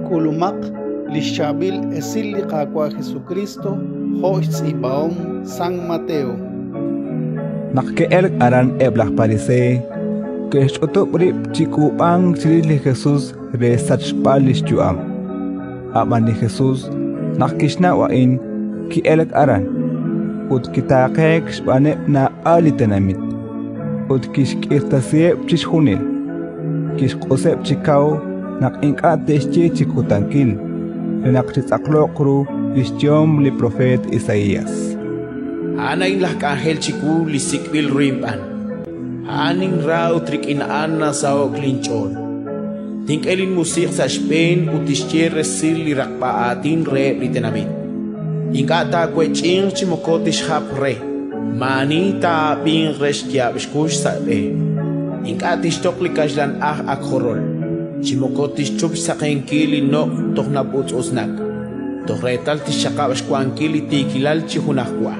K'ulumaq li xChaab'il Esil li Qaawa' Jesukriist jo' xtz'iib'ahom San Mateo. Naq ke'elk aran eb' laj Pariseey, ke'xch'utub' rib' chi k'uub'ank chirix li Jesus re xsachb'al li xyu'am. Ab'an li Jesus, naq kixnaw a'in, ki'elk aran ut kitaaqeek xb'aaneb' naab'al li tenamit, ut kixk'irtasiheb' chixjunil. Kixq'useb' chi kaw naq ink'a' te'xye chi kutankil, re naq chitz'aqloq ru li xyehom li propeet Isaías: A'an a'in laj k'anjel chiwu li sik'b'il ru inb'aan. A'an ninra ut rik'in a'an nasaho'k linch'ool. Tink'e linmusiq' sa' xb'een ut tixye resil li raqb'a aatin reheb' li tenamit. Ink'a' taawech'inq chi moko tixjap re, maa'ani taa'ab'inq re xyaab' xkux sa' b'e. Ink'a' tixtoq li kaxlan aj ak jorol, chi moko tixchup xsaqenkil li noq' toj nab'utz'utz'nak, toj reetal tixxaqab' xwankil li tiikilal chi junajwa,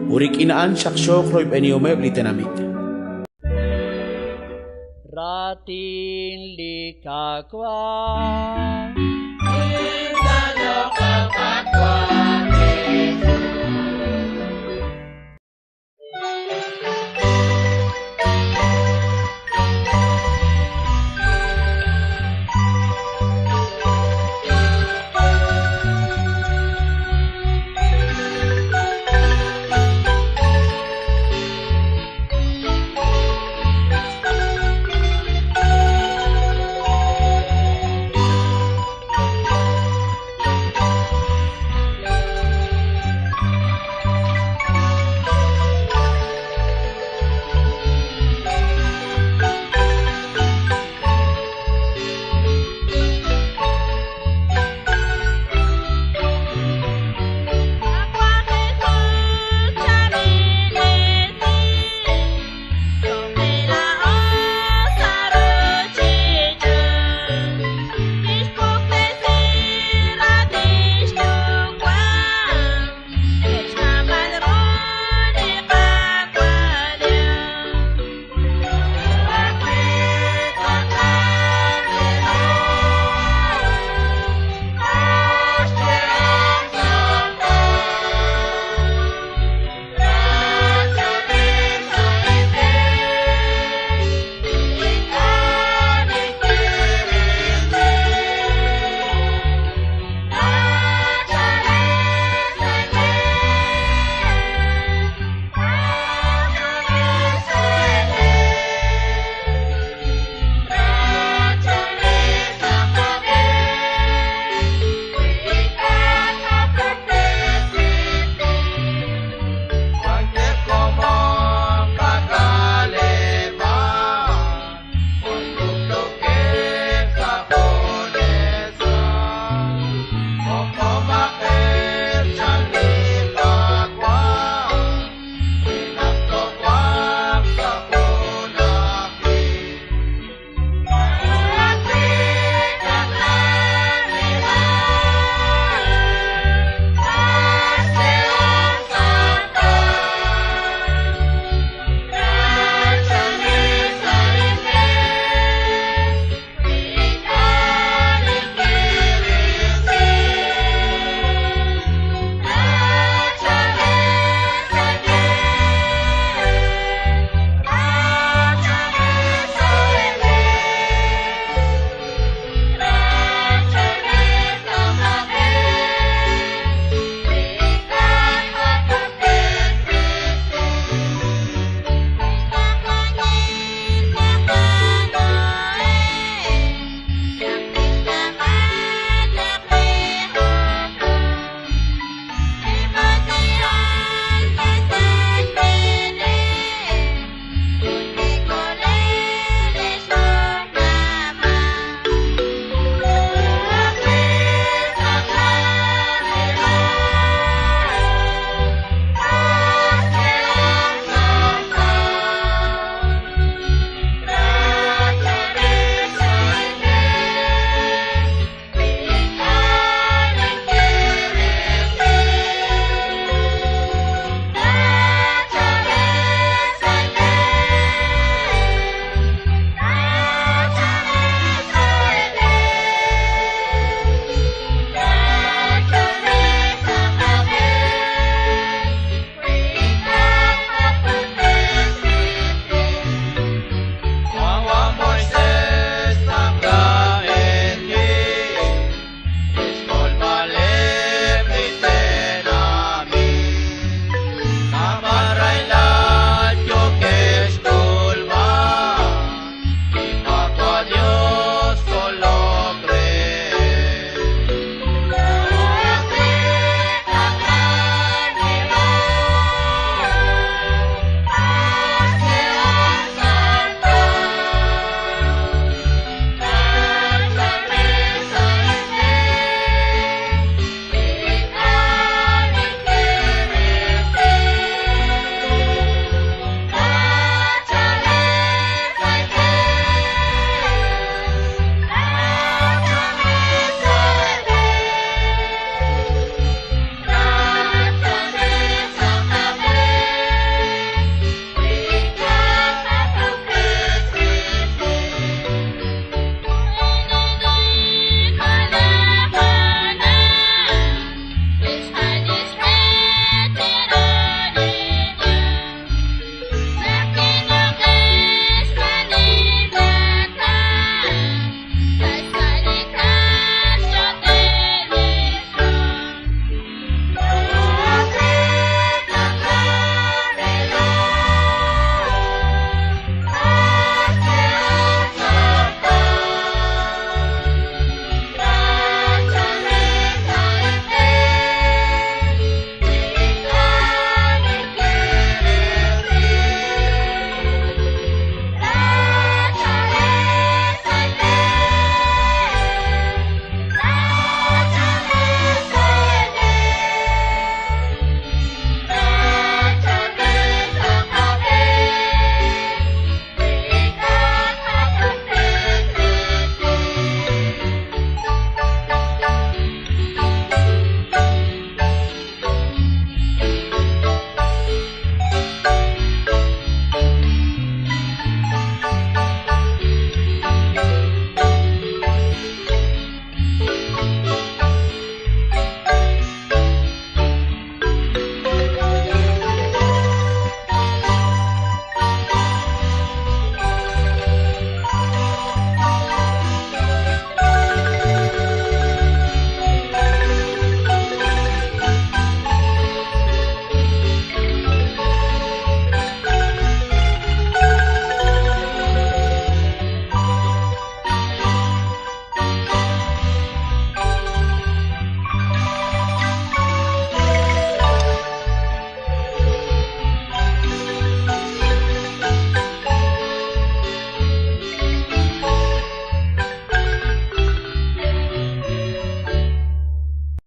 ut rik'in a'an xaqxooq royb'enihomeb' li tenamit. Raatin li Qaawa'.